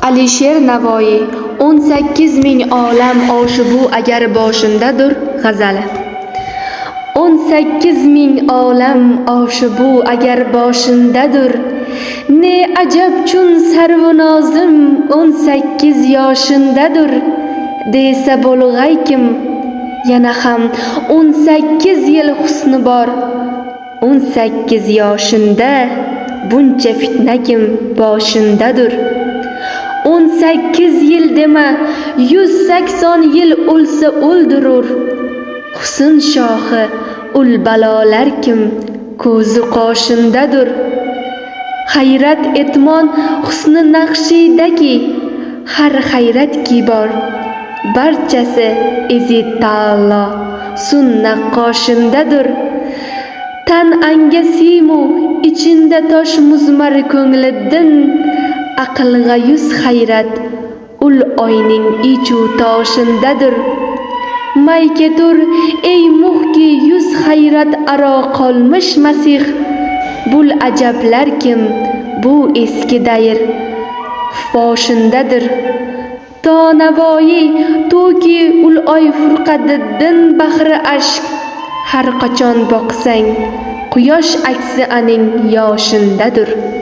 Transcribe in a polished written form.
Alisher Navoiy 18 ming olam oshibu agar boshimdadir g'azali. 18 ming olam oshibu agar boshimdadir, ne ajab chun sarvu nozim 18 yoshindadir, desa bo'lg'aykim yana ham 18 yil husni bor, 18 yoshinda buncha fitna kim boshimdadir. 18 yil dema, 180 yil o'lsa o'ldirur, husn shohi ul balolar kim ko'zi qoshimdadir. Hayrat etmon husni naqshidaki har hayratki bor, barchasi izid taolo sun naqqoshimdadir. Tan anga simu ichinda tosh muzmar ko'ngliddin, aqlg'a yuz hayrat ul oyning ichu toshindadir. May ketur ey muhki yuz hayrat aro qolmish masih, bul ajablar kim bu eski dayr foshindadir. To Navoiy toki ul oy furqadiddin bahri ashk, har qachon boqsang quyosh aksi aning yoshindadir.